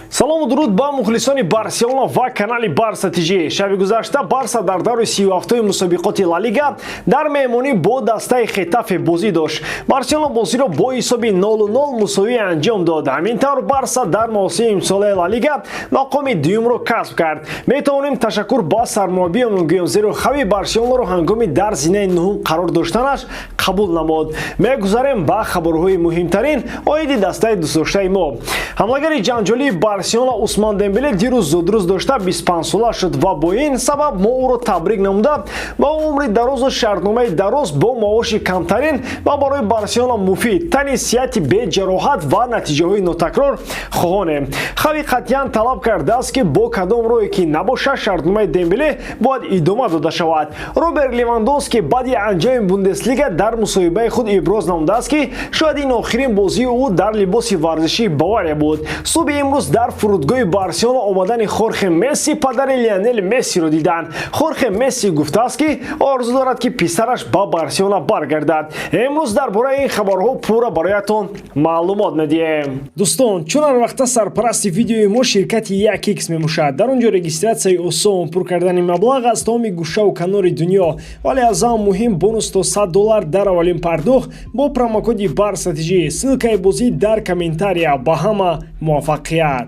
Салому дуруд ба мухлисони Барселона ва канали Барса ТЖ. Шаби гузашта Барса дар даври 37-уми мусобиқоти Ла Лига дар меҳмонӣ бо дастаи Хетафе бозӣ дошт. Барселона бозиро бо ҳисоби 0-0 мусовӣ анҷом дод. Ҳамин тавр Барса дар мавсими имсолаи Ла Лига мақоми дуюмро касб кард. Метавонем ташаккур ба сармураббиён гӯем, зеро Хави Барселонаро ҳангоми дар зинаи нуҳум қарор доштанаш қабул намуд. Мегузарем ба хабарҳои муҳимтарин оиди дастаи дӯстдоштаи мо. Ҳамлагари ҷанҷолии Барселона Усман Дембеле дирӯз зудрӯз дошта 25-сола шуд ва бо ин сабаб мо ӯро табрик намуда, ба умри дарозу шартномаи дароз бо маоши камтарин ва барои Барселона муфид, тани сиҳати беҷароҳат ва натиҷаҳои нотакрор хоҳонем. Хави қатъиян талаб кардааст, ки бо кадом роҳе ки набошад, шартномаи Дембеле бояд идома дода шавад. Роберт Левандовски баъди анҷоми Бундеслига дар мусоҳибаи худ иброз намудааст, ки шояд ин охирин бозии ӯ дар либоси варзишии Бавария буд. Субҳи имрӯз дар фурудгоҳи Барселона омадани Хорхе Месси, падари Лионел Мессиро диданд. Хорхе Месси гуфтааст, ки орзу дорад, ки писараш ба Барселона баргардад. Имрӯз дар бораи ин хабарҳо пурра бароятон маълумот медиҳем. Дӯстон, чун ҳар вақта сарпарасти видеои мо ширкати 1x мебошад, дар он ҷо регистратсияи осон, пур кардани маблағ аз тамоми гӯшаву канори дунё, вале аз ҳама муҳим бонус то 100 доллар дар аввалин пардохт бо промокоди Барса ТЖ. Ссылкаи бозӣ дар комментария. Ба ҳама муваффақият!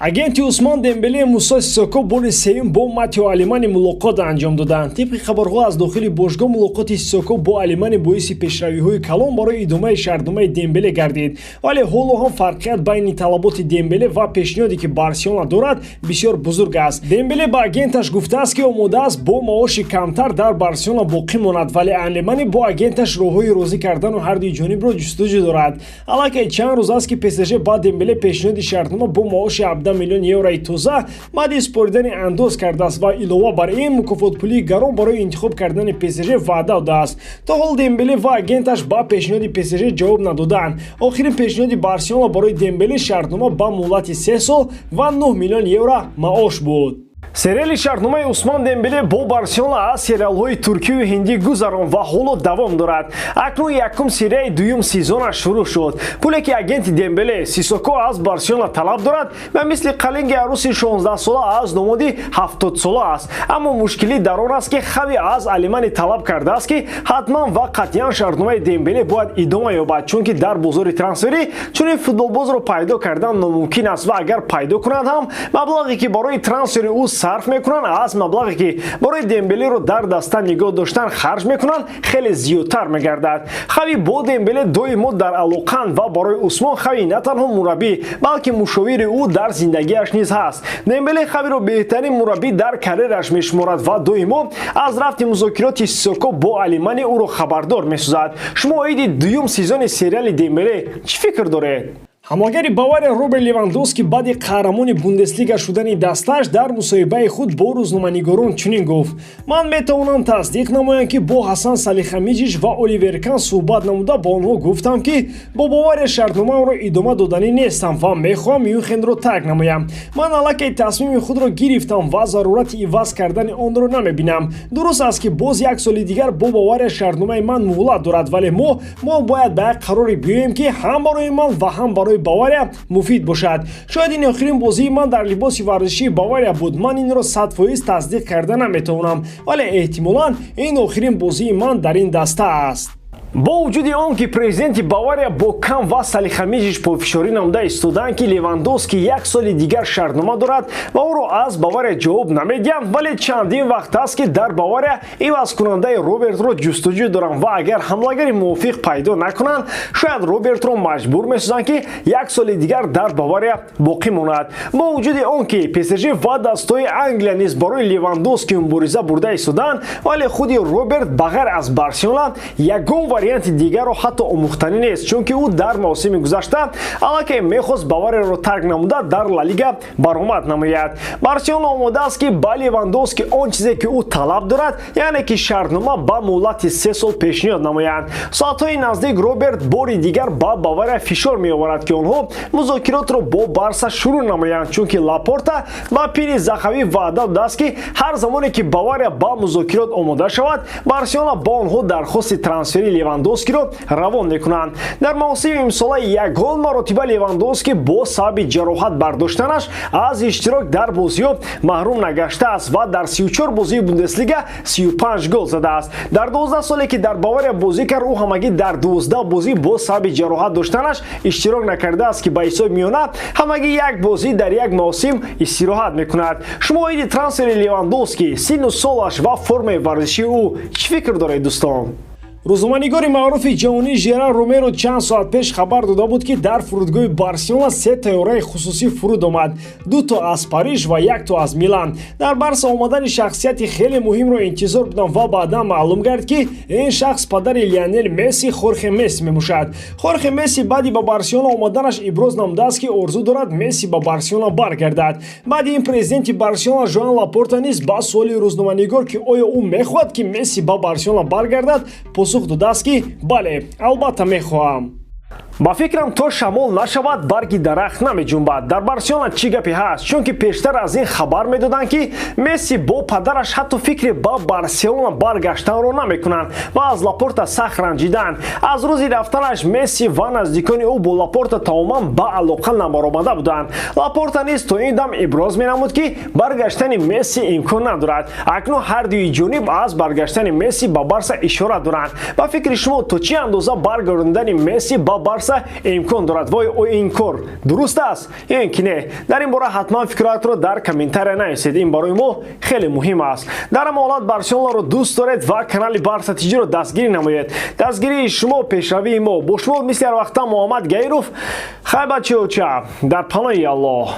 Агенти Усмон Дембеле Мусо Сисоко бори сеюм бо Матео Алемани мулоқот анҷом доданд. Тибқи хабарҳо аз дохили бошгоҳ, мулоқоти Сисоко бо Алемани боиси пешравиҳои калон барои идомаи шартномаи Дембеле гардид, вале ҳоло ҳам фарқият байни талаботи Дембеле ва пешниҳоде, ки Барселона дорад, бисёр бузург аст. Дембеле ба агенташ гуфтааст, ки омода аст бо маоши камтар дар Барселона боқӣ монад, вале Алемани бо агенташ роҳҳои розӣ кардану ҳардуи ҷонибро ҷустуҷӯ дорад. Аллакай чанд рӯз аст, ки ПСЖ ба Дембеле пешниҳоди шартнома бо маоши 17 миллион еврои тоза баъди супоридани андоз кардааст ва илова бар ин мукофотпулии гарон барои интихоб кардани ПСЖ ваъда додааст. То ҳол Дембеле ва агенташ ба пешниҳоди ПСЖ ҷавоб надодаанд. Охирин пешниҳоди Барселона барои Дембеле шартнома ба муҳлати 3 сол ва 9 миллион евро маош буд. Сериали шартномаи Усман Дембеле бо Барселона аз сериалҳои туркию ҳиндӣ гузарон ва ҳоло давом дорад. Акнун якум серияи дуюм сезонаш шурӯъ шуд. Пуле, ки агенти Дембеле Сисоко аз Барселона талаб дорад, ба мисли қалинги арӯси 16-сола аз номоди 70-сола аст. Аммо мушкилӣ дар он аст, ки Хави аз Алемани талаб кардааст, ки ҳатман ва қатъиян шартномаи Дембеле бояд идома ёбад, чунки дар бозори трансферӣ чунин футболбозро пайдо кардан номумкин аст ва агар пайдо кунанд ҳам, маблағе, ки барои трансфери ӯ сарф мекунанд, аз маблағе, ки барои Дембелеро дар даста нигоҳ доштан харҷ мекунанд, хеле зиёдтар мегардад. Хави бо Дембеле доимо дар алоқанд ва барои Усмон Хави на танҳо мураббӣ, балки мушовири ӯ дар зиндагиаш низ ҳаст. Дембеле Хавиро беҳтарин мураббӣ дар карьераш мешуморад ва доимо аз рафти музокироти Сисоко бо Алемани ӯро хабардор месозад. Шумо оиди дуюм сезони сериали Дембеле чӣ фикр доред? Ҳамлагари Бавария Роберт Левандовски баъди қаҳрамони Бундеслига шудани дастааш дар мусоҳибаи худ бо рӯзноманигорон чунин гуфт: «Ман метавонам тасдиқ намоям, ки бо Ҳасан Салихамиҷич ва Оливер Кан суҳбат намуда, ба онҳо гуфтам, ки бо Бавария шартномаамро идома доданӣ нестам ва мехоҳам Мюнхенро тарк намоям. Ман аллакай тасмими худро гирифтам ва зарурати иваз кардани онро намебинам. Дуруст аст, ки боз як соли дигар бо Бавария шартномаи ман муҳлат дорад, вале мо бояд ба як қароре биёем, ки ҳам барои ман ва ҳам барои Бавария муфид бошад. Шояд ин охирин бозии ман дар либоси варзишии Бавария буд. Ман инро 100% тасдиқ карда наметавонам, вале эҳтимолан ин охирин бозии ман дар ин даста аст». Бо вуҷуди он ки президенти Бавария бо Кан ва Салихамиҷич пофишорӣ намуда истодаанд, ки Левандовски як соли дигар шартнома дорад ва ӯро аз Бавария ҷавоб намедиҳанд, вале чандин вақт аст, ки дар Бавария ивазкунандаи Робертро ҷустуҷӯ доранд ва агар ҳамлагари мувофиқ пайдо накунанд, шояд Робертро маҷбур месозанд, ки як соли дигар дар Бавария боқӣ монад. Бо вуҷуди он ки ПСЖ ва дастҳои Англия низ барои Левандовски мубориза бурда истодаанд, вале худи Роберт ба ғайр аз Барселона ягон варианти дигарро ҳатто омӯхтанӣ нест, чунки ӯ дар мавсими гузашта аллакай мехост Баварияро тарк намуда, дар Ла Лига баромад намояд. Барселона омода аст, ки ба Левандовски он чизе, ки ӯ талаб дорад, яъне ки шартнома ба муҳлати 3 сол пешниҳод намоянд. Соатҳои наздик Роберт бори дигар ба Бавария фишор меоварад, ки онҳо музокиротро бо Барса шурӯъ намоянд, чунки Лапорта ба Пини Захавӣ ваъда додааст, ки ҳар замоне ки Бавария ба музокирот омода шавад, Барселона ба онҳо дархости трансфери Левандовскиро пешниҳод мекунад. Левандовскиро равон мекунанд. Дар мавсими имсола ягон маротиба Левандовски бо сабаби ҷароҳат бардоштанаш аз иштирок дар бозиҳо маҳрум нагаштааст ва дар 34 бозии Бундеслига 35 гол задааст. Дар 12 соле, ки дар Бавария бозӣ кард, ӯ ҳамагӣ дар 12 бозӣ бо сабаби ҷароҳат доштанаш иштирок накардааст, ки ба ҳисоби миёна ҳамагӣ як бозӣ дар як мавсим истироҳат мекунад. Шумо оиди трансфери Левандовски, синну солаш ва формаи варзишии ӯ чӣ фикр доред, дӯстон? Рӯзноманигори маъруфи ҷаҳонӣ Жерар Ромеро чанд соат пеш хабар дода буд, ки дар фурудгоҳи Барселона се тайёраи хусусӣ фуруд омад: дуто аз Париж ва якто аз Милан. Дар Барса омадани шахсияти хеле муҳимро интизор будам ва баъдан маълум гардид, ки ин шахс падари Лионел Месси, Хорхе Месси мебошад. Хорхе Месси баъди ба Барселона омаданаш иброз намудааст, ки орзу дорад Месси ба Барселона баргардад. Баъди ин президенти Барселона Жоан Лапорта низ ба суоли рӯзноманигор, ки оё ӯ мехоҳад, ки Месси ба Барселона баргардад, посух додааст, ки бале, албатта, мехоҳам. Ба фикрам, то шамол нашавад, барги дарахт намеҷунбад. Дар Барселона чӣ гапе ҳаст? Чунки пештар аз ин хабар медоданд, ки Месси бо падараш ҳатто фикре ба Барселона баргаштанро намекунанд ва аз Лапорта сахт ранҷиданд. Аз рӯзи рафтанаш Месси ва наздикони ӯ бо Лапорта тамоман ба алоқа набаромада буданд. Лапорта низ то ин дам иброз менамуд, ки баргаштани Месси имкон надорад. Акнун ҳардуи ҷониб аз баргаштани Месси ба Барса ишора доранд. Ба фикри шумо, то чӣ андоза баргардондани Месси ба Барса имкон дорад ва оё ин кор дуруст аст ё ин ки не? Дар ин бора ҳатман фикротро дар комментария нависед, ин барои мо хеле муҳим аст. Дар ҳама ҳолат, Барселонаро дӯст доред ва канали Барса Тиҷиро дастгирӣ намоед. Дастгирии шумо — пешравии мо. Бо шумо мисли ҳар вақта Муҳаммад Гаиров. Хай, бачаоча, дар паноҳи Аллоҳ.